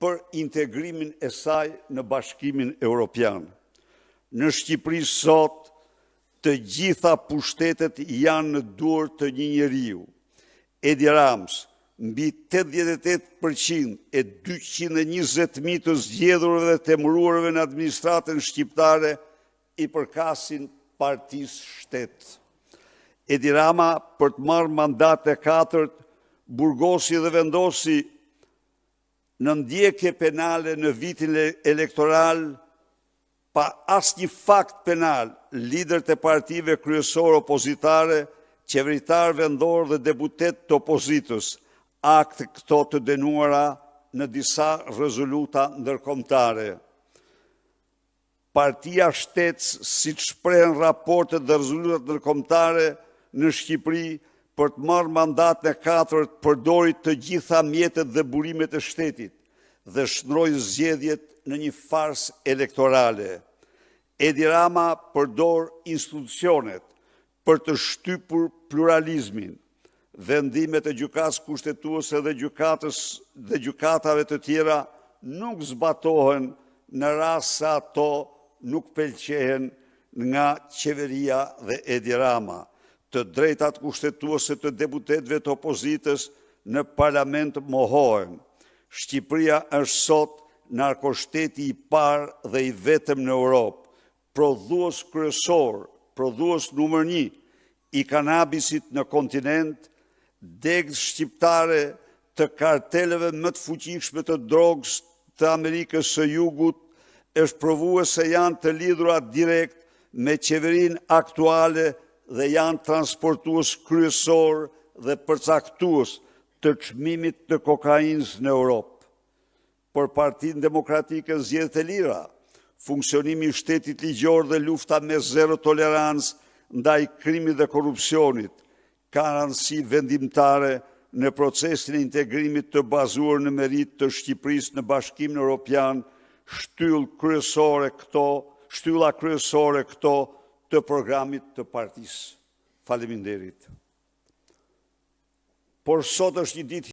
për integrimin e saj në Bashkimin Europian. Në Shqipëri sot të gjitha pushtetet janë në duar të një njeriu, Edi Ramës. Mbi 88% e 220 mijë të zgjedhurve dhe të emëruarve në administratën shqiptare i përkasin partisë shtet. Edi Rama, për të marrë mandatin e katërt, burgosi dhe vendosi në ndjekje penale në vitin elektoral pa asnjë fakt penal liderët e partive kryesore opozitare, qeveritarë vendorë dhe deputetë të opozitës, akte këto të dënuara në disa rezoluta ndërkombëtare. Partia shtet, siç shprehen raportet dhe rezolutat ndërkombëtare në Shqipëri, për të marrë mandatin e katërt, përdori të gjitha mjetet dhe burimet e shtetit dhe shndërroi zgjedhjet në një farsë elektorale. Edi Rama përdor institucionet për të shtypur pluralizmin. Vendimet e Gjykatës Kushtetuese dhe gjykatave të tjera nuk zbatohen në rast se ato nuk pëlqehen nga qeveria dhe Edi Rama. Të drejtat kushtetuese të deputetëve të opozitës në parlament mohohen. Shqipëria është sot narkoshteti i parë dhe i vetëm në Europë, prodhues kryesor, prodhues numër një i kanabisit në kontinent. Degët shqiptare të karteleve më të fuqishme të drogës të Amerikës së Jugut është provuar se janë të lidhura direkt me qeverinë aktuale dhe janë transportues kryesorë dhe përcaktues të çmimit të kokainës në Europë. Për Partinë Demokratike zgjedhjet e lira, funksionimi i shtetit ligjor dhe lufta me zero tolerancë ndaj krimit dhe korrupsionit kanë rëndësi vendimtare në procesin e integrimit të bazuar në meritë të Shqipërisë në Bashkimin Europian, shtylla kryesore këto të programit të partisë. Faleminderit! Por sot është një ditë.